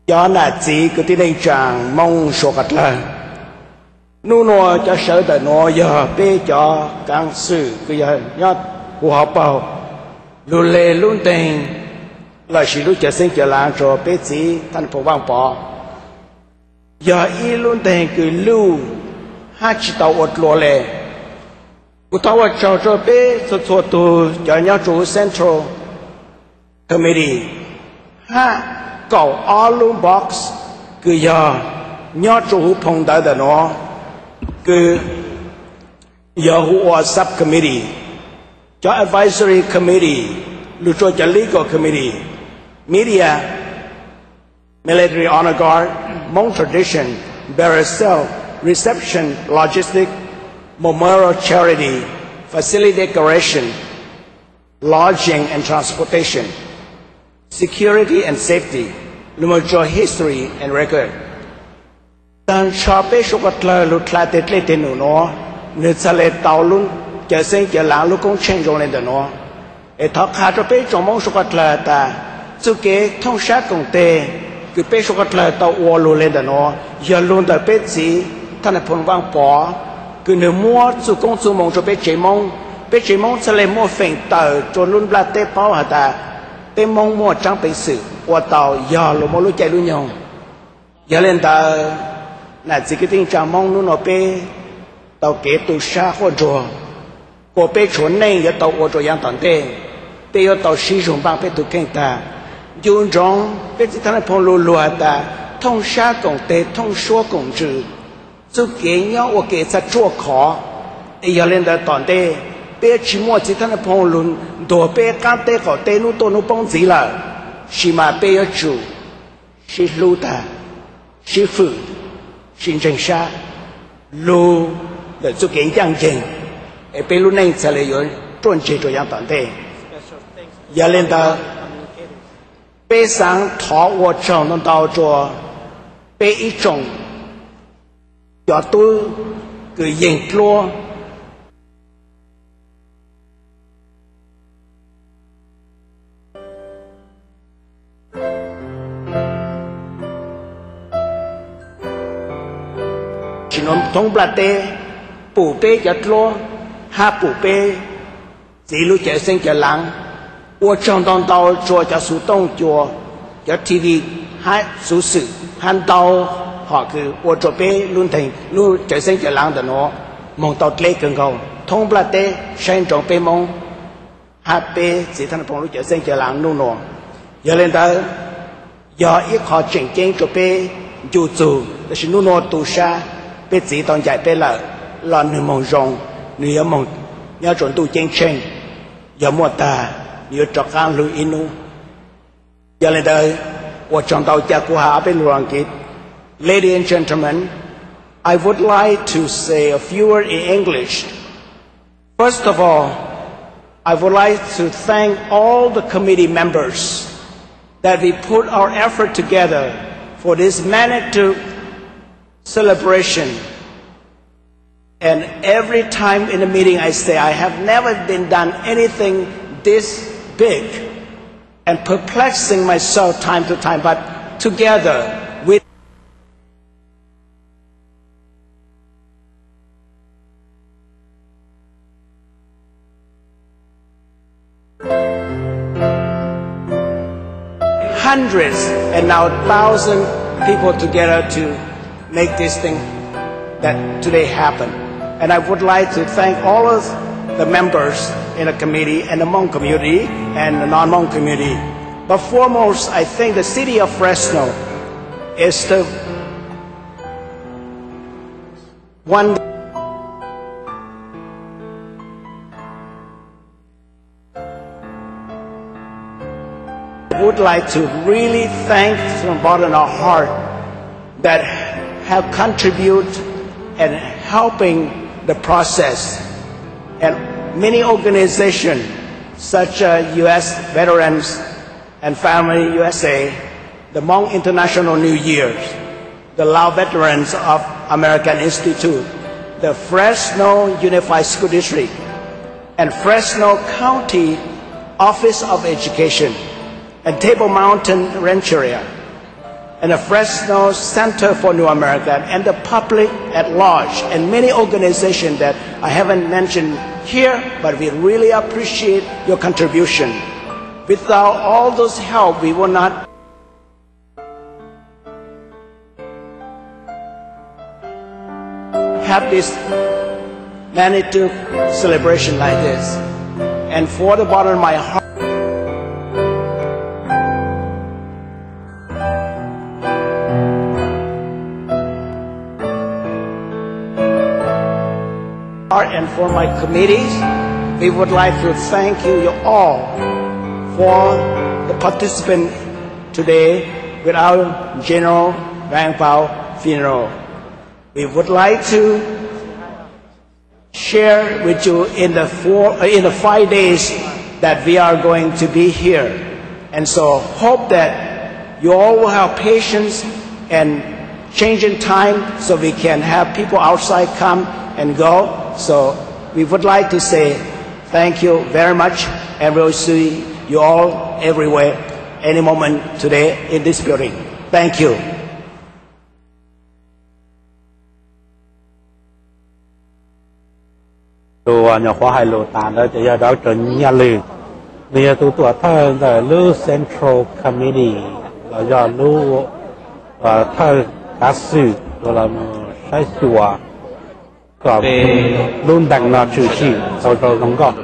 Cov nam txiv kwv tij neej tsaa Moob suav qhov dlawg, nub nua cov sawv ntawm nuav yog peb cov kaav xwm kws yog nyob huv hauv paug. Lug le lub nteeg lossis lub cawv xeeb cawv laav rua peb txiv Thaj Nais Phoo Vaaj Pov, yog ib lub nteeg kws luj hab tsi tau ua dlua le. Kuv thov ua tsaug rua peb txhua txhua tug cov nyob rua huv Central Committee hab kaum ob lub box kws yog nyob rua huv phoo ntawv ntawm nuav, kws yog hu ua subcommittee, cov advisory committee, lug rua cov legal committee, media, military honor guard, Hmong tradition, burial cell, reception, logistic, memorial charity, facility decoration, lodging and transportation, security and safety, lug moog rua history and record. Taag nrho peb suav qhov dlawg lug dlha teg dlej teg num nuav, nwg txhad le tau lub cawv xeeb cawv laav lub koob tsheej zoo le ntawm nuav. Es thov qha rua peb tsoom Moob suav qhov dlawg tas, txuj kev thooj sab koom teg kws peb suav qhov dlawg tau ua lug le ntawm nuav yog lug ntawm peb txiv Thaj Nais Phoo Vaaj Pov, kws nwg muab txuj koob txuj moo rua peb tsev Moob. Peb tsev Moob txhad le muaj feem tawm rua lub nplaj teb paub has tas, peb Moob muaj tsaab peev xwm ua tau yog lug muaj lub caij lub nyoog. Yog le ntawd, nam txiv kwv tij neej tsaa Moob, nub nua peb tau kev tu sab quaj nruag, kuas peb tshuav neej yuav tau ua rua yaav tom ntej, peb yuav tau sib zug npaaj peb tug kheej taag. Ncu ntsoov peb txiv Thaj Nais Phoo lug lug has tas, thooj sab koom teg thooj suab koom ntsws, txuj kev nyob ua ke txhad tsuaj khov. Es yog le ntawd tom ntej, peb yuav tsi muaj txiv Thaj Nais Phoo lug ntuag peb qaab teb qaum teb nub tuaj nub poob ntxiv lawm, sis mas peb yuav tsum sib hlub taag, sib fwm, sib ntseeg sab, lug ntawm txuj kev ncaaj nceeg, es peb lub neej txhad le yuav ruaj ntseg rua yaav tom ntej. Yog le ntawd, peb xaav thov ua tsaug ntau ntau rua peb ib tsoom cov tub kws yeeg dluab tsi nuav thoob nplaj teb, pum peb cov dluab hab pum peb txiv lub cawv xeeb cawv laav. Ua tsaug ntau ntau rua cov xuv tooj cua, cov TV, hab xuv xwm, hab ntau hom kws ua rua peb lub nteeg lub cawv xeeb cawv laav ntawm nuav moog tau dleb kawg nkaus. Thoob nplaj teb saib ntsoov peb Moob hab peb txiv Thaj Nais Phoo lub cawv xeeb cawv laav nub nua. Yog le ntawd, yog ib qho tseem ceeb rua peb ncu txug, tab sis nub nua tu sab, peb txiv tau ncaim peb lawm, los nwg moog zoo, nwg yuav moog nyob rua ntuj ceeb tsheej, yog muaj taag nwg yuav rov qaab lug ib nub. Yog le ntawd, ua tsaug ntau, ca kuv has ob peb lug Askiv. Ladies and gentlemen, I would like to say a few words in English. First of all, I would like to thank all the committee members that we put our effort together for this magnitude celebration. And every time in the meeting I say, I have never been done anything this big and perplexing myself time to time, but together with hundreds and now thousand people together to make this thing that today happen. And I would like to thank all of the members in the committee and the Hmong community and the non-Hmong community. But foremost, I think the city of Fresno is the one would like to really thank from bottom of our heart that have contributed and helping the process. And many organizations such as U S Veterans and Family U S A, the Hmong International New Year, the Lao Veterans of American Institute, the Fresno Unified School District, and Fresno County Office of Education, and Table Mountain Rancheria, and the Fresno Center for New America and the public at large and many organizations that I haven't mentioned here, but we really appreciate your contribution. Without all those help, we would not have this magnitude celebration like this. And for the bottom of my heart, and for my committees, we would like to thank you all for the participant today with our General Vang Pao funeral. We would like to share with you in the four, uh, in the five days that we are going to be here. And so hope that you all will have patience and change in time so we can have people outside come and go. So we would like to say thank you very much, and we'll see you all everywhere any moment today in this building. Thank you. Tus nyuam qhuav hais lus tas ntawd ces yog Doctor Nyiaj Lwm, nws yog tus tuam thawj ntawm lub Central Committee los yog lub thawj kav xwm uas los saib xyuas kom lub ntees no tshwm sim tau zoo nkauj.